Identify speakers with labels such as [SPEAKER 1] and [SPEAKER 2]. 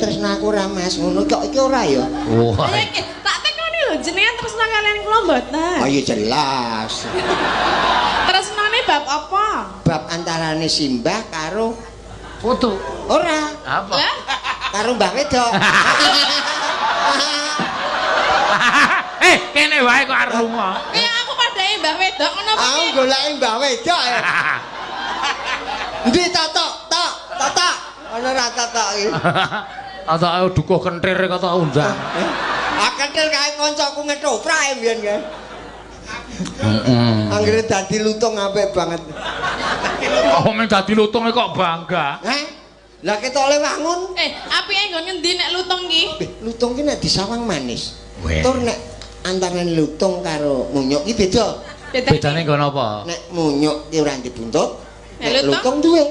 [SPEAKER 1] tresno aku ora Mas? Ngono kok iki ora ya?
[SPEAKER 2] Wah.
[SPEAKER 3] Ayo iki tak tekoni lho jenengan tresna kalian kula mboten.
[SPEAKER 1] Oh iya jelas.
[SPEAKER 3] Tresnane bab apa?
[SPEAKER 1] Bab antarane Simbah karo
[SPEAKER 2] Putu.
[SPEAKER 1] Ora.
[SPEAKER 2] Apa?
[SPEAKER 3] Lah,
[SPEAKER 1] Karo Mbah Wedok.
[SPEAKER 2] Kene wae kok arep lunga.
[SPEAKER 3] Kaya aku padhae Mbah Wedok ngono apa
[SPEAKER 1] Aku
[SPEAKER 3] piye?
[SPEAKER 1] goleki Mbah Wedok ya. Endi tatok? Tok, tatok. Ana ra tatok iki?
[SPEAKER 2] Tatok dukuh kentir kok tak undang.
[SPEAKER 1] Ah kentir kae kancaku ngetoprak mbiyen kae.
[SPEAKER 2] Heeh.
[SPEAKER 1] Anggere dadi lutung apik banget.
[SPEAKER 2] Oh, men dadi lutung kok bangga.
[SPEAKER 1] Heh? Lah ketoke wangun.
[SPEAKER 3] Apike nggon ngendi nek lutung ki?
[SPEAKER 1] Lutung ki nek disawang manis.
[SPEAKER 2] Weh.
[SPEAKER 1] Tur nek antarane lutung karo munyuk ki beda.
[SPEAKER 2] Bedane nggon apa?
[SPEAKER 1] Nek munyuk ki ora dibuntut,
[SPEAKER 3] Nek
[SPEAKER 1] nek
[SPEAKER 3] lutung?
[SPEAKER 1] lutung duwe.